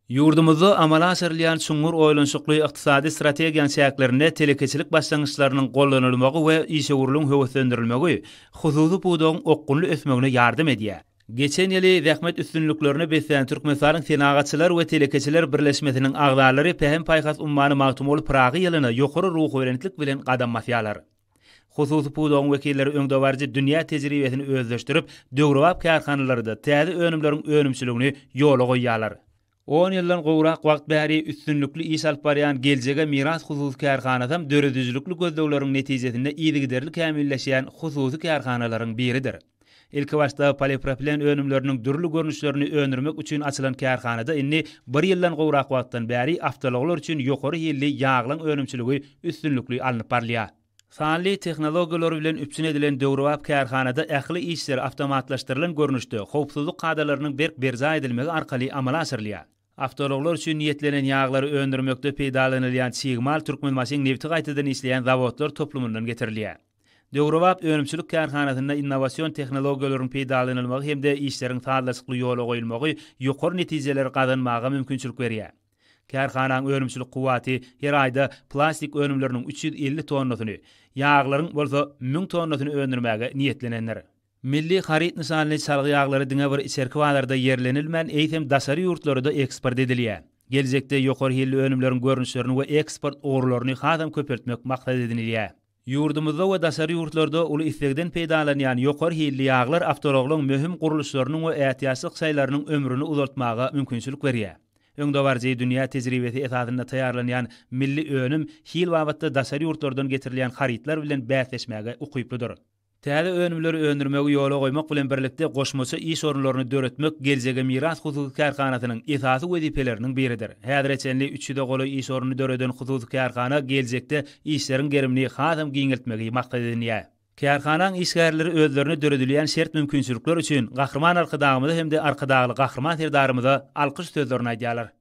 Ýurdumyzda amala aşyrylýan çuňňur oýlanyşykly ykdysady strategiýanyň çäklerinde telekeçilik başlangyçlarynyň goldanylmagy we işewürligiň höweslendirilmegi hususy pudagyň okgunly ösmegine ýardam edýär. Geçen ýyly zähmet üstünliklerine beslän Türkmenistanyň Senagatçylar we telekeçiler birleşmesiniň agzalary Pähim-paýhas ummany Magtymguly Pyragy ýylyna ýokary ruhubelentlik bilen gadam basýarlar. Hususy pudagyň wekilleri öňdebaryjy dünýä tejribesini özleşdirip, döwrebap kärhanalarda täze önümleriň önümçiligini ýola goýýarlar. On ýyldan gowrak wagt bäri üstünlikli iş alyp barýan Geljege miras hususy kärhanasam döredijilikli gözlegleriň netijesinde yzygiderli kämilleşýän hususy kärhanalaryň biridir. Ilkibaşda polipropilen önümleriniň dürli görnüşlerini öndürmek üçin açylan kärhanada indi bir ýyldan gowrak wagtdan bäri awtoulaglar üçin ýokary hilli ýaglaň önümçiligi üstünlikli alnyp barylýar. Sanly tehnologiýalar bilen üpjün edilen döwrebap kärhanada ähli işler awtomatlaşdyrylan görnüşde, howpsuzlyk kadalarynyň berk berjaý edilmegi arkaly amala aşyrylýar. Awtoulaglar üçin niýetlenen ýaglary öndürmekde peýdalanylýan çig mal Türkmenbaşyň nebti gaýtadan işleýän zawodlar toplumyndan getirilýär. Döwrebap önümçilik kärhanasynda innowasion tehnologiýalaryň peýdalanylmagy hem-de işleriň sazlaşykly ýola goýulmagy ýokary netijeleri gazanmaga mümkinçilik berýär. Kärhananyň önümçilik kuwwaty her aýda plastik önümleriniň 350 tonnasyny, ýaglaryň bolsa 1000 tonnasyny öndürmäge niýetlenendir. Milli haryt nyşanly çalgy ýaglary diňe bir içerki bazarda ýerlenilmän, eýsem daşary ýurtlara-da eksport edilýär. Geljekde ýokary hilli önümleriň görnüşlerini we eksport ugurlaryny hasam köpeltmek maksat edinilýär. Ýurdumyzda we daşary ýurtlarda uly islegden peýdalanýan ýokary hilli ýaglar awtoulaglaryň möhüm gurluşlarynyň we ätiýaçlyk şaýlarynyň ömrüni uzaltmaga mümkinçilik berýär. Öňdebaryjy dünýä tejribesi esasynda taýýarlanýan milli önüm hil babatda daşary ýurtlardan getirilýän harytlar bilen bäsleşmäge ukyplydyr. Täze önümleri öndürmegi ýola goýmak bilen birlikde goşmaça iş orunlaryny döretmek Geljege miras hususy kärhanasynyň esasy wezipeleriniň biridir. Häzire çenli üç ýüze golaý iş ornuny döreden hususy kärhana geljekde işleriň gerimini hasam giňeltmegi maksat edinýär. Kärhanaň işgärleri özlerine döredilýän şert-mümkinçilikler üçin Gahryman Arkadagymyza hem-de Arkadagly Gahryman Serdarymyza alkyş sözlerini aýdýarlar.